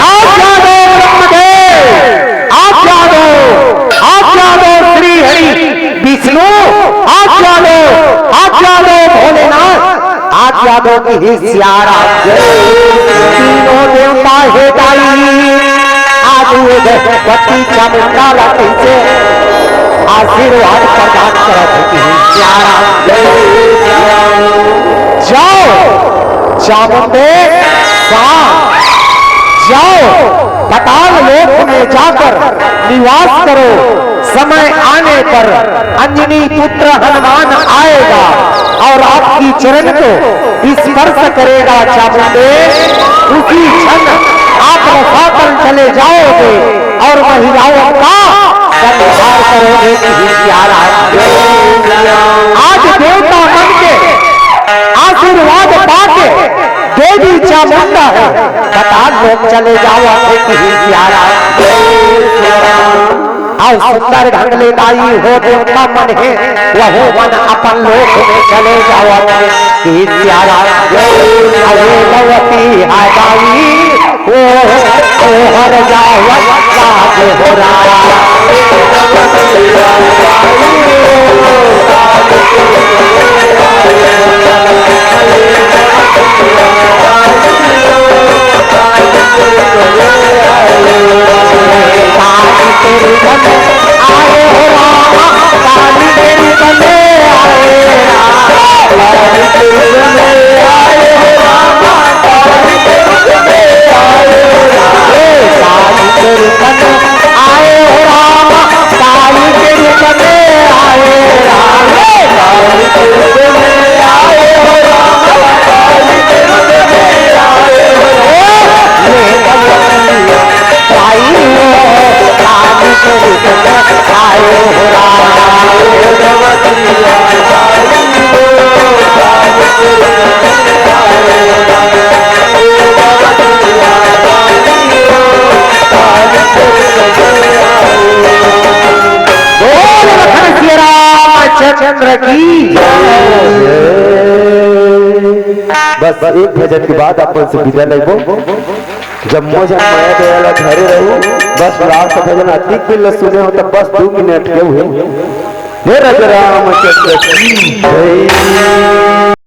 आप जागो ब्रह्मदेव, आप जागो, आप जागो श्री हरि विष्णु, आप जागो, आप जागो भोलेनाथ, आप जागो कि हे सियाराम। तीनों देवता हे दाई, आज ये धरती चामुंडा ला कइसे आशीर्वाद प्रदान करत हे कि हे सियाराम। जाओ, चामुंडे, जाओ, पाताल लोक में जाकर निवास करो। समय आने पर अंजनी पुत्र हनुमान आएगा और आपकी चरण को स्पर्श करेगा चामुंडे। उसी क्षण आप रसातल चले जाओगे और महिलाओं का संहार करोगे। आज देवता मन के आशीर्वाद पाके देवी चामुंडा हे, पाताल लोक चले जावत हे कि हे सियाराम। अउ सुंदर ढंग ले दाई हो देवता मन हे, वहू मन अपन लोक में चले जावत हे कि हे सियाराम। अउ वेदवती हदाई, ओ, ओ हर जावत लाज हो रहा। बोल लखन सिया रामचंद्र की जय। बस एक भजन के बाद अपन से विदा लेबो। जम्मो झन मया दया ला धरे रहू, बस लास्ट भजन अतिक बेर ला सुने हो, तब बस दू मिनट के हुए। हे राजा रामचंद्र की जय।